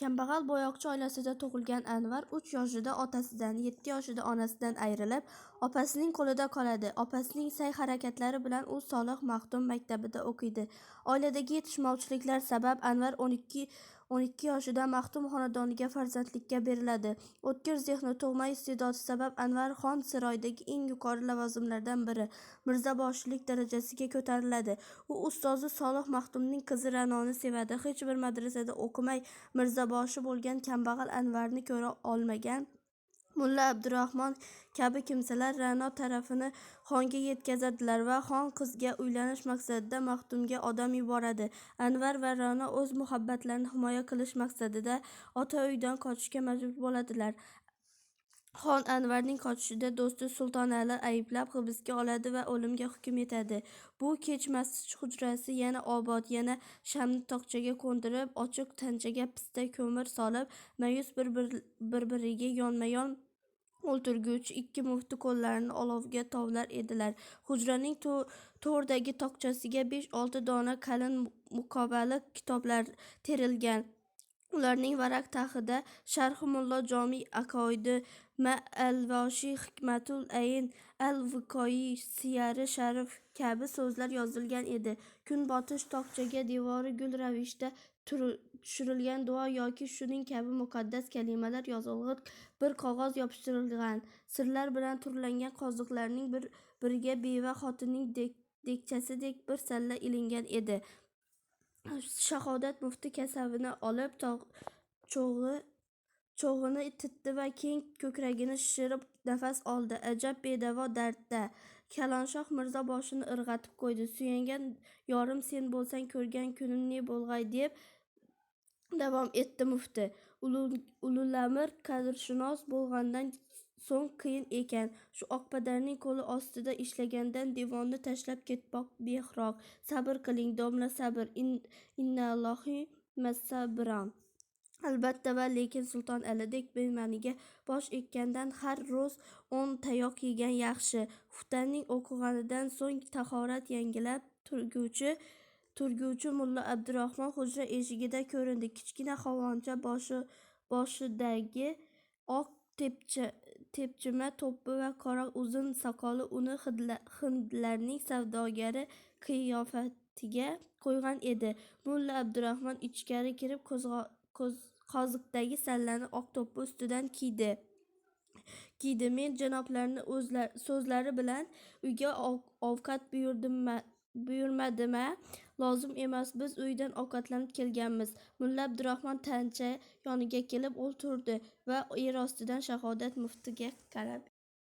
Kambag'al bo'yoqchi oilasida tug'ilgan Anvar 3 yoshida otasidan, 7 yoshida onasidan ayrilib, opasining qo'lida qoladi. Opasining sa'y-harakatlari bilan u Solih maxdum maktabida o'qiydi. Oiladagi yetishmovchiliklar sabab Anvar 12 yoshida maxdum xonadoniga farzandlikka beriladi. O'tkir zehni, tug'ma iste'dodi sabab Anvar xon saroyidagi eng yuqori lavozimlardan biri – mirzoboshilik darajasiga ko'tariladi. U ustozi Solih maxdumning qizi Ra'noni sevadi. Hech bir madrasada o'qimay mirzoboshi bo'lgan kambag'al Anvarni ko'ra olmagan Mulla Abdurahmon kabi kimsalar Ra'no ta'rifini xonga yetkazadilar va xon qizga uylanish maqsadida maxdumga odam yuboradi. Anvar va Ra'no o'z muhabbatlarini himoya qilish maqsadida ota uyidan qochishga majbur bo'ladilar. Xon Anvarning qochishida do'sti Sultonalini ayblab, hibsga oladi va o'limga hukm etadi. Bu kech masjid hujrasi yana obod, yana shamni tokchaga qo'ndirib, ochiq tanchaga pista ko'mir solib, ma'yus bir-biriga yonma-yon o'ltirguchi ikki mufti qo'llarini olovga tovlar edilar. Hujraning to'rdagi tokchasiga besh-olti dona qalin muqovali kitoblar terilgan. Ularning varaq taxida "Sharhi Mullo Jomiy aqoidi ma al-Voshiy Hikmatul ayn al-Viqoyiy Siyari Sharif" kabi so'zlar yozilgan edi. Kunbotish tokchaga devori gul ravishda tushirilgan duo yoki shuning kabi muqaddas kalimalar yozilg'in bir qog'oz yopishtirilgan, sirlar bilan turlangan qoziqlarning biriga beva xotinning dekchasidek bir salla ilingan edi. Shahodat mufti kasavini olib, cho'g'ini titdi va keng ko'kragini shishirib nafas oldi: "Ajab bedavo dard-da". Kalonshoh mirzo boshini irg'itib qo'ydi. "Suyagan yorim sen bo'lsang, ko'rgan kunim ne bo'lg'ay", deb davom etdi mufti. "Ululamir qadrshunos bo'lg'andan so'ng qiyin ekan. Shu oqpadarning qo'li ostida ishlagandan devonni tashlab ketmoq behroq. Sabr qiling, domla, sabr. Innallohi massobiraan. Albatta, va lekin Sulton Alidek bema'niga bosh eggandan har ro'z o'n tayoq yegan yaxshi". Xuftonning o'qig'anidan so'ng tahorat yangilab turguvchi mulla Abdurahmon hujra eshigida ko'rindi. Kichkina hovoncha boshidagi oq tepchima to'ppi va qora uzun soqoli uni hindlarning savdogari qiyofatiga qo'ygan edi. Mulla Abdurahmon ichkari kirib, qoziqdagi sallani oq to'ppi ustidan kiydi. "Men janoblarning so'zlari bilan uyga ovqat buyurmadim-a?" "Lozim emas, biz uydan ovqatlanib kelganmiz". Mulla Abdurahmon tancha yoniga kelib o'ltirdi va yerostidan shahodat muftiga qarab.